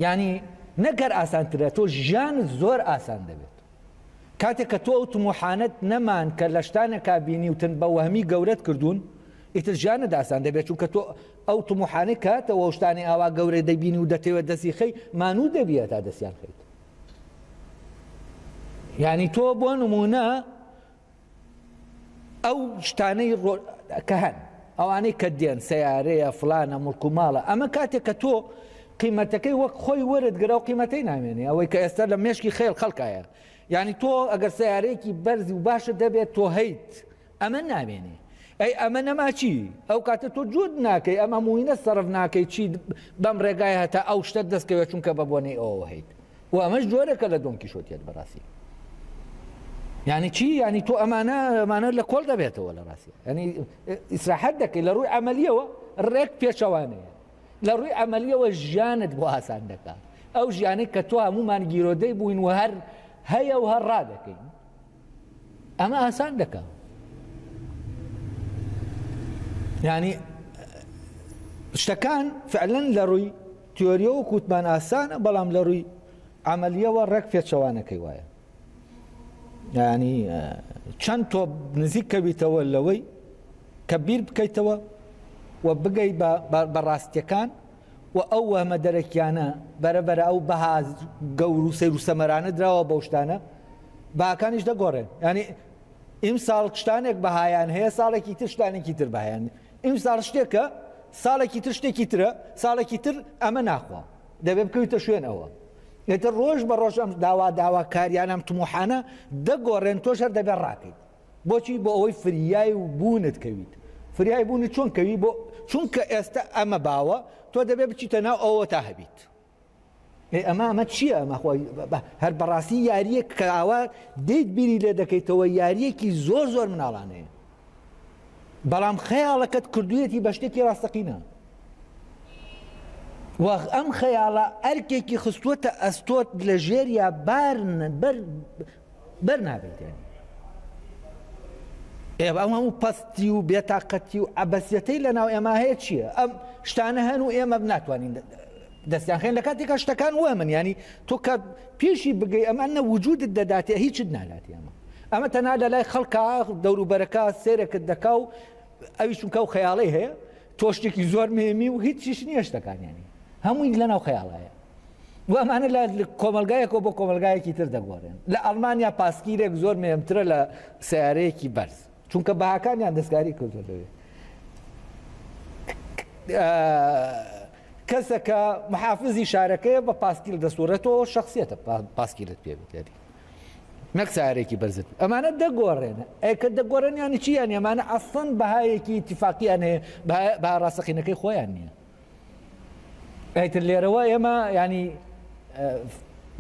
یانی نەک هەر ئاسانترە تۆ ژیانت زۆر ئاسان دەبێت کاتێک کە تۆ ئەو تموحانەت نەمان کە لە شتانێکا بینیوتن بە وەهمی گەورەت کردوون ئیتر ژیانت ئاسان دەبێت چونکە تۆ ئەو تموحانەی کە هاتەوە ئەو شتانەی ئاوا گەورە دەبینی و دەتەوێت دەستی خەی مانوو دەبی هەتا دەستیان خەیت یعنی تۆ بۆ نمونە ئەو شتانەی کە هەن ئەوانەی کە دێن سیارەیە فلانە مڵک و ماڵە ئەمە کاتێک کە تۆ قیمەتەکەی وەک خۆی وەرت گرە و قیمەتەی نامێنێ ئەوەی کە ئێستا لە مێشکی خێڵ خەڵکایە یعنی تۆ ئەگەر سیارەیەکی بەرزی و باشت دەبێت تۆ هەیت ئەمە نامێنێ ئەی ئەمە نەما چی ئەو کاتە تۆ جووت ناکەی ئەم هەمووینە سەرف ناکەی چی بەم ڕێگای هەتا ئەو شتە دەستکەوێت چونکە بە بۆنەی ئەوەوە هەیت و ئەمەش جۆرێکە لە دۆن کیشۆتیەت بەڕاستی یعنی چی یعنی تۆ ئەمانە ئەمانە لە کۆڵ دەبێتەوە لە ڕاستی ینی ئیسراحەت دەکەی لە ڕووی عملیەوە ڕێک پێچەوانەیە لە ڕووی عملیەوە ژیانت بۆ ئاسان دەکات ئەو ژیانەی کە تۆ هەمومان گیرۆدەی بووین و هەر هەیە و هەر ڕادەکەین ئەمە ئاسان دەکا یعنی شتەکان فعلەن لە ڕووی تیۆریەوە کوتمان ئاسانە بەڵام لە ڕووی عملیەوە ڕێک پێچەوانەکەی وایە ینی چەند تۆ نزیک کەویتەوە لەوەی کە بیر بکەیتەوە و بگەی بە ڕاستیەکان و ئەو وەهمە دەرەکیانە بەرە بەرە ئەو بەها گەور و سەیر و سەمەرانە دراوە بەو شتانە بەهاکانیش دەگۆڕێن ینی ئیمساڵ شتانێک بەهایان هەیە ساڵێکی تر شتانێکی تر بەهایان ئیمساڵ شتێکە ساڵێکی تر شتێکی ترە ساڵێکی تر ئەمە ناخوا دەبێ بکەویتە شوێن ئەوە ئێتر ڕۆژ بە ڕۆژ ئەم داوا داواکاریانم تموحانە دەگۆڕێن تۆش هەر دەبێ ڕاکەیت بۆچی بۆ ئەوەی فریای و بوونت کەویت فریای بوونت چۆن کەوی بۆ چونکە ئێستا ئەمە باوە تۆ دەبێ بچیتە ناو ئەوە تا هەبیت ئێ ئەمە ئەمە چییە ئەمە خۆی هەر بەڕاستی یاریەک کە ئاوا دێیت بیری لێ دەکەیتەوە یاریەکی زۆر زۆر مناڵانەیە بەڵام خەیاڵەکەت کردویەتی بە شتێکی ڕاستەقینە وەخ ئەم خەیاڵە ئەرکێکی خستووەتە ئەستۆت لە ژێر یا بار بەر بەر نابێت یانی ئێ ئەم هەموو پەستی و بێتاقەتی و عەبەسیەتەی لە ناو ئێمە هەیە چییە ئەم شتانە هەن و ئێمە ناتوانین دەستیان خێن لە کاتێکا شتەکان وەمن ینی تۆ کە پێشی بگەی ئەمە نە وجودت دەداتێ هیچت ناداتێ ئەمە ئەمە تەنها لە لای خەڵکە دەوروبەرەکە سێرەکت دەکا و ئەوی چونکە و خەیاڵی هەیە تۆ شتێکی زۆر مهمی و هیچیش نییە شتەکانیانی هەمووی لەناو خەیاڵایە و ئەمانە لە کۆمەلگایەکەوە بۆ کۆمەلگایەکی تر دەگۆڕێن لە ئەڵمانیا پاسکیلێک زۆر مهمترە لە سیارەیەکی بەرز چونکە بەهاکانیان دەستکاری کردو لەوێ کەسەکە محافزی شارەکەیە بە پاسکیل دەسوڕێتەوە شخصیتە پاسکیلت پێ بێت نەک سارێکی بەرزت ئەمانە دەگۆڕێن ئەکە دەگۆڕێن یانی چیان ئەمانە ئەسڵەن بەهایەکی ئیتیفاقیان هەیە بە ڕاستەقینەکەی خۆیان نییە ئیتر لێرەوە ئێمە ینی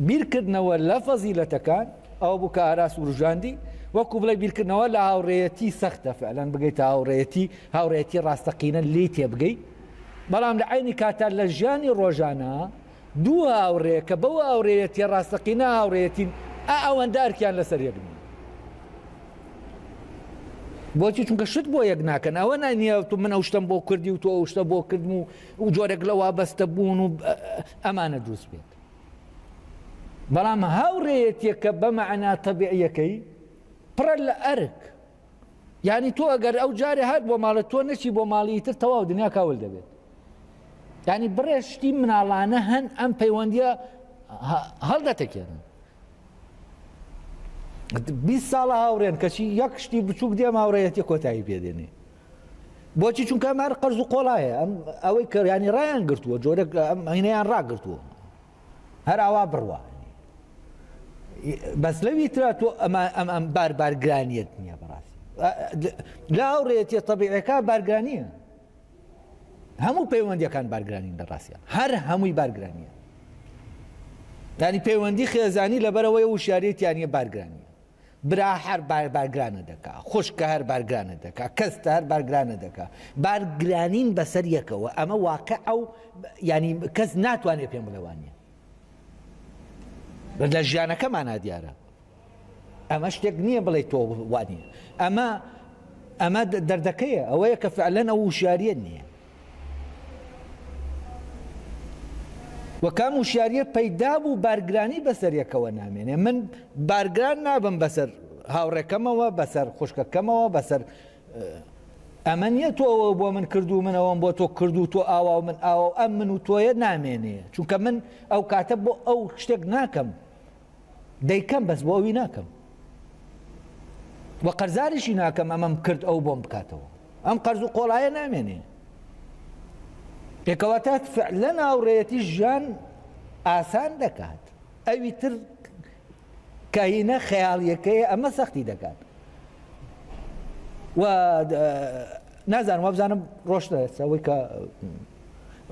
بیرکردنەوە لە فەزیلەتەکان ئەوە بوو کە ئاراس وروژاندی وەکو بڵێ بیرکردنەوە لە هاوڕێیەتی سەختە فعلەن بگەیتە هاوڕێیەتی هاوڕێیەتی ڕاستەقینە لێی تێبگەی بەڵام لە عینی کاتا لە ژیانی ڕۆژانە دوو هاوڕێ کە بەو هاوڕێیەتیە ڕاستەقینە هاوڕێیەتین ئا ئەوەندە ئەرکیان لەسەر یەک نییە بۆچی چونکە شت بۆ یەک ناکەن ئەوە نییە تو من ئەو شتم بۆ کردی و تۆ ئەو شتە بۆ کردم و و جۆرێک لە وابەستە بوون و ئەمانە دروست بێت بەڵام هاوڕێیەتیەکە بە مەعنا تەبیعیەکەی پڕە لە ئەرک یعنی تۆ ئەگەر ئەو جارێ هات بۆ ماڵە تۆ نەچی بۆ ماڵی تر تەواو دنیا کاول دەبێت ینی بڕێ شتی مناڵانە هەن ئەم پەیوەندیە هەڵدەتەکێنن 20 ساڵە هاوڕێن کەچی یەک شتی بچووک دێم هاوڕێیەتی کۆتایی پێدێنێ بۆچی چونکە ئەم هەر قەرز و قۆڵایە ئەم ئەوەی کە ینی ڕایان گرتووە جۆرێک ئەم هینەیان ڕاگرتووە هەر ئاوا بڕوا بەس لەوی ترا تۆ ئەمە ئەم ئەم بار بارگرانیت نییە بەڕاستی لە هاوڕێیەتیە تەبیعەکە بارگرانیە هەموو پەیوەندیەکان بارگرانین لە ڕاستە هەر هەمووی بارگرانیە ینی پەیوەندی خێزانی لەبەرەوەی وشیارێتیانە بارگرانیە برا هەر بار بارگرانە دەکا خوشکە هەر بارگرانە دەکا کەستە هەر بارگرانە دەکا بارگرانین بەسەر یەکەوە ئەمە واقع ئەو ینی کەس ناتوانێت پێم بڵێ وانە لە ژیانەکەمانە دیارە ئەمە شتێک نییە بڵێ تۆ وانە ئەمە ئەمە دەردەکەیە ئەوەیە کە فعلەن ئەو وشیاریە نییە. و کام وشیاریە پەیدا بوو بارگرانی بەسەر یەکەوە نامێنێ. من بارگران نابم بەسەر هاوڕێکەمەوە، بەسەر خوشکەکەمەوە، بەسەر ئەمە نییە تۆ ئەوە بۆ من کرد و من ئەوەم بۆ تۆ کرد و تۆ ئاوا و من ئاوا و ئەم من و تۆیە نامێنێ. چونکە من ئەو کاتە بۆ ئەو شتێک ناکەم، دەیکەم بەس بۆ ئەوی ناکەم و قەرزاریشی ناکەم ئەمەم کرد ئەو بۆم بکاتەوە. ئەم قەرز و قۆڵایە نامێنێ. پێکەوەتە فعلەن هاوڕێیەتی ژیان ئاسان دەکات. ئەوی تر کە هینە خەیاڵیەکەیە ئەمە سەختی دەکات. و نازانم وابزانم ڕۆشتە ئەوەی کە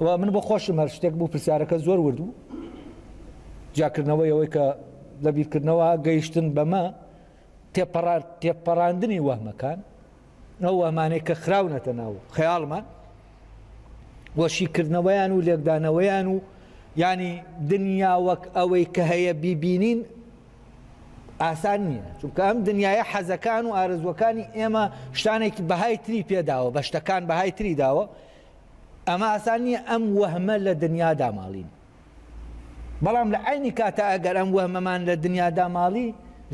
و من بۆ خۆشم هەر شتێک بوو پرسیارەکە زۆر ورد بوو جیاکردنەوەی ئەوەی کە لە بیرکردنەوە گەیشتن بەمە تێپەڕاندنی وەهمەکان ئەو وەهمانەی کە خراونەتە ناو خەیاڵمان و شیکردنەوەیان و لێکدانەوەیان و ینی دنیا وەک ئەوەی کە هەیە بیبینین ئاسان نییە چونکە ئەم دنیاە حەزەکان و ئارەزوەکانی ئێمە شتانێکی بەهای تری پێداوە بە شتەکان بەهای تری داوە ئەمە ئاسان نییە ئەم وەهمە لە دنیا داماڵین بەڵام لە عەینی کاتا ئەگەر ئەم وەهمەمان لە دنیا داماڵی،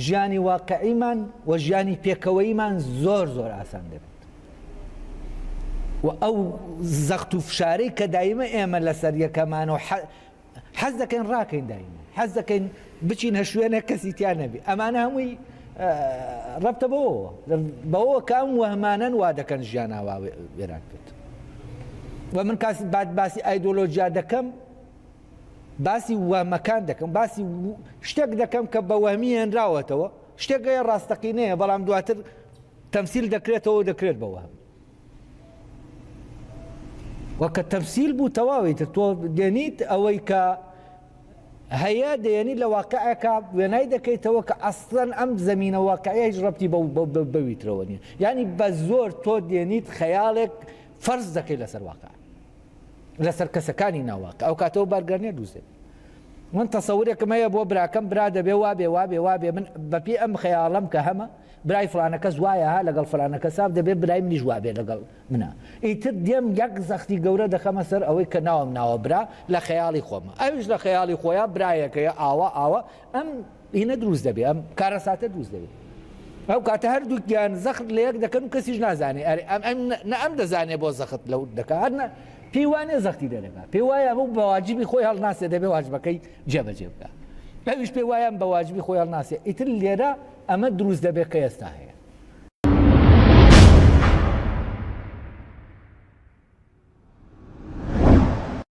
ژیانی واقعیمان و ژیانی پێکەوەییمان زۆر زۆر ئاسان دەبێت. و ئەو زەخت و فشارەی کە دایمە ئێمە لەسەر یەکەمان و حەز دەکەین ڕاکەین دایمە حەز دەکەین بچینە شوێنێک کەسی تیا نەبی ئەمانە هەمووی ڕەبتە بەوەوە بەوەوە کە ئەم وەهمانەن وا دەکەن ژیان ئاوا وێران بێت. و من کاس باسی ئایدۆلۆژیا دەکەم باسی وەهمەکان دەکەم، باسی شتێک دەکەم کە بە وەهمی هێنراوەتەوە، شتێک هەیە ڕاستەقینەیە بەڵام دواتر تەمسیل دەکرێتەوە و دەکرێت بە وەهم. وە کە تەمسیل بوو تەواوی تر تۆ دێنیت ئەوەی کە هەیە دێنی لە واقعێکا وێنای دەکەیتەوە کە ئەسڵەن ئەم زەمینە واقعیە هیچ ڕەبتی بەوی ترەوە نییە. یعنی بە زۆر تۆ دێنیت خەیاڵێک فەرز دەکەیت لەسەر واقع. لەسەر کەسەکانی ناو واقع ئەو کاتەوە بارگرانیە دروست دەبێت من تەسەورێکم هەیە بۆ براکەم برا دەبێ وابێ وابێ وابێ من بەپێی ئەم خەیاڵەم کە هەمە برای فلانە کەس وایە ها لەگەڵ فلانە کەسا دەبێ برای منیش وابێ لەگەڵ منە ئیتر دێم یەک زەختی گەورە دەخەمە سەر ئەوەی کە ناوم ناوە برا لە خەیاڵی خۆمە ئەویش لە خەیاڵی خۆیان برایەکەیە ئاوا ئاوا ئەم هینە دروست دەبێ ئەم کارەساتە دروست دەبێ ئەو کاتە هەردووکیان زەخت لە یەک دەکەن و کەسیش نازانێ ئەرێ ئەم ئەم نە ئەم دەزانێ بۆ زەخت لەو دەکا هەر نە پێی وانێ زەختی لێ دەکا پێی وایە ئەمە بە واجبی خۆی هەڵناسێ دەبێ واجبەکەی جێبەجێ بکا ئەویش پێی وایە ئەم بە واجبی خۆی هەڵناسێ ئیتر لێرە ئەمە دروست دەبێ کە ئێستا هەیە.